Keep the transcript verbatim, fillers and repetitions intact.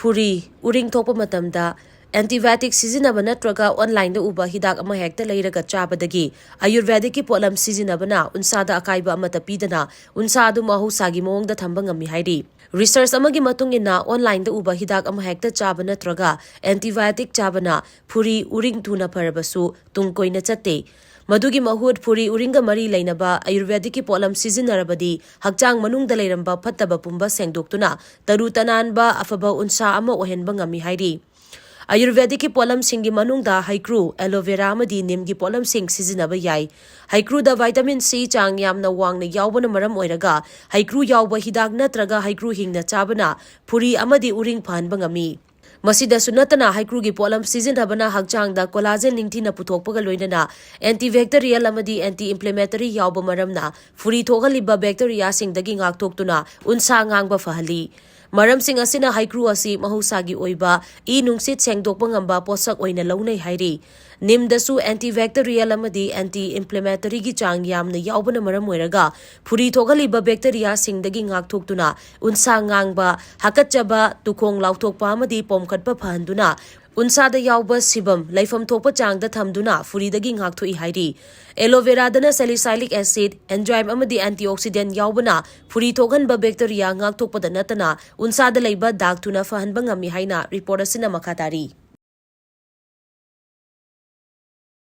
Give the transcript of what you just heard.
ꯐꯨꯔꯤ, ꯎꯔꯤꯡ ꯊꯣꯛꯄ ꯃꯇꯝꯗ antibiotic ꯁꯤꯖꯤꯟꯅꯕ ꯅꯠꯇ꯭ꯔꯒ online ꯗ ꯎꯕ ꯍꯤꯗꯥꯛ ꯑꯃ ꯍꯦꯛꯇ ꯂꯩꯔꯒ ꯆꯥꯕꯗꯒꯤ Ayurvedic ꯀꯤ ꯄꯣꯠꯂꯝ ꯁꯤꯖꯤꯟꯅꯕꯅ ꯎꯟꯁꯥꯗ ꯑꯀꯥꯏꯕ ꯑꯃꯠꯇ ꯄꯤꯗꯅ ꯎꯟꯁꯥ ꯑꯗꯨ ꯃꯍꯧꯁꯥꯒꯤ ꯃꯑꯣꯡꯗ ꯊꯝꯕ ꯉꯝꯃꯤ ꯍꯥꯏꯔꯤ꯫ Research ꯑꯃꯒꯤ ꯃꯇꯨꯡ ꯏꯟꯅ, online ꯗ ꯎꯕ ꯍꯤꯗꯥꯛ ꯑꯃ ꯍꯦꯛꯇ ꯆꯥꯕ ꯅꯠꯇ꯭ꯔꯒ antibiotic ꯆꯥꯕꯅ ꯐꯨꯔꯤ, ꯎꯔꯤꯡ ꯊꯨꯅ ꯐꯔꯕꯁꯨ ꯇꯨꯡ ꯀꯣꯏꯅ ꯆꯠꯇꯦ꯫ ꯃꯗꯨꯒꯤ ꯃꯍꯨꯠ ꯐꯨꯔꯤ, ꯎꯔꯤꯡꯒ ꯃꯔꯤ ꯂꯩꯅꯕ Ayurvedic ꯀꯤ ꯄꯣꯠꯂꯝ ꯁꯤꯖꯤꯟꯅꯔꯕꯗꯤ ꯍꯛꯆꯥꯡ ꯃꯅꯨꯡꯗ ꯂꯩꯔꯝꯕ ꯐꯠꯇꯕ ꯄꯨꯝꯕ ꯁꯦꯡꯗꯣꯛꯇꯨꯅ ꯇꯔꯨ ꯇꯅꯥꯟꯕ ꯑꯐꯕ ꯎꯟꯁꯥ ꯑꯃ ꯑꯣꯏꯍꯟꯕ ꯉꯝꯃꯤ ꯍꯥꯏꯔꯤ꯫ Ayurvedic ꯀꯤ ꯄꯣꯠꯂꯝꯁꯤꯡꯒꯤ ꯃꯅꯨꯡꯗ ꯍꯩꯀ꯭ꯔꯨ, aloe vera ꯑꯃꯗꯤ ꯅꯤꯝꯒꯤ ꯄꯣꯠꯂꯝꯁꯤꯡ ꯁꯤꯖꯤꯟꯅꯕ ꯌꯥꯏ꯫ ꯍꯩꯀ꯭ꯔꯨꯗ vitamin C ꯆꯥꯡ ꯌꯥꯝꯅ ꯋꯥꯡꯅ ꯌꯥꯎꯕꯅ ꯃꯔꯝ ꯑꯣꯏꯔꯒ ꯍꯩꯀ꯭ꯔꯨ ꯌꯥꯎꯕ ꯍꯤꯗꯥꯛ ꯅꯠꯇ꯭ꯔꯒ ꯍꯩꯀ꯭ꯔꯨ ꯍꯤꯡꯅ ꯆꯥꯕꯅ ꯐꯨꯔꯤ ꯑꯃꯗꯤ ꯎꯔꯤꯡ ꯐꯍꯟꯕ ꯉꯝꯃꯤ꯫ ꯃꯁꯤꯗꯁꯨ ꯅꯠꯇꯅ ꯍꯩꯀ꯭ꯔꯨꯒꯤ ꯄꯣꯠꯂꯝ ꯁꯤꯖꯤꯟꯅꯕꯅ ꯍꯛꯆꯥꯡꯗ collagen ꯅꯤꯡꯊꯤꯅ ꯄꯨꯊꯣꯛꯄꯒ ꯂꯣꯏꯅꯅ antibacterial ꯑꯃꯗꯤ anti-inflammatory ꯌꯥꯎꯕ ꯃꯔꯝꯅ ꯐꯨꯔꯤ ꯊꯣꯛꯍꯜꯂꯤꯕ bacteria ꯁꯤꯡꯗꯒꯤ ꯉꯥꯛꯊꯣꯛꯇꯨꯅ ꯎꯟꯁꯥ ꯉꯥꯡꯕ ꯐꯍꯜꯂꯤ꯫ ꯃꯔꯝꯁꯤꯡ ꯑꯁꯤꯅ ꯍꯩꯀ꯭ꯔꯨ ꯑꯁꯤ ꯃꯍꯧꯁꯥꯒꯤ ꯑꯣꯏꯕ ꯏ ꯅꯨꯡꯁꯤꯠ ꯁꯦꯡꯗꯣꯛꯄ ꯉꯝꯕ ꯄꯣꯠꯁꯛ ꯑꯣꯏꯅ ꯂꯧꯅꯩ ꯍꯥꯏꯔꯤ꯫ ꯅꯤꯝꯗꯁꯨ antibacterial ꯑꯃꯗꯤ anti-inflammatory ꯒꯤ ꯆꯥꯡ ꯌꯥꯝꯅ ꯌꯥꯎꯕꯅ ꯃꯔꯝ ꯑꯣꯏꯔꯒ ꯐꯨꯔꯤ ꯊꯣꯛꯍꯜꯂꯤꯕ bacteria ꯁꯤꯡꯗꯒꯤ ꯉꯥꯛꯊꯣꯛꯇꯨꯅ ꯎꯟꯁꯥ ꯉꯥꯡꯕ, ꯍꯥꯀꯠꯆꯕ, ꯇꯨꯈꯣꯡ ꯂꯥꯎꯊꯣꯛꯄ ꯑꯃꯗꯤ ꯄꯣꯝꯈꯠꯄ ꯐꯍꯟꯗꯨꯅ ꯎꯟꯁꯥꯗ ꯌꯥꯎꯕ ꯁꯤꯕꯝ ꯂꯩꯐꯝ ꯊꯣꯛꯄ ꯆꯥꯡꯗ ꯊꯝꯗꯨꯅ ꯐꯨꯔꯤꯗꯒꯤ ꯉꯥꯛꯊꯣꯛꯏ ꯍꯥꯏꯔꯤ꯫ Aloe vera ꯗꯅ salicylic acid, enzyme ꯑꯃꯗꯤ antioxidant ꯌꯥꯎꯕꯅ ꯐꯨꯔꯤ ꯊꯣꯛꯍꯟꯕ bacteria ꯉꯥꯛꯊꯣꯛꯄꯗ ꯅꯠꯇꯅ ꯎꯟꯁꯥꯗ ꯂꯩꯕ ꯗꯥꯛ ꯊꯨꯅ ꯐꯍꯟꯕ ꯉꯝꯃꯤ ꯍꯥꯏꯅ report ꯑꯁꯤꯅ ꯃꯈꯥ ꯇꯥꯔꯤ꯫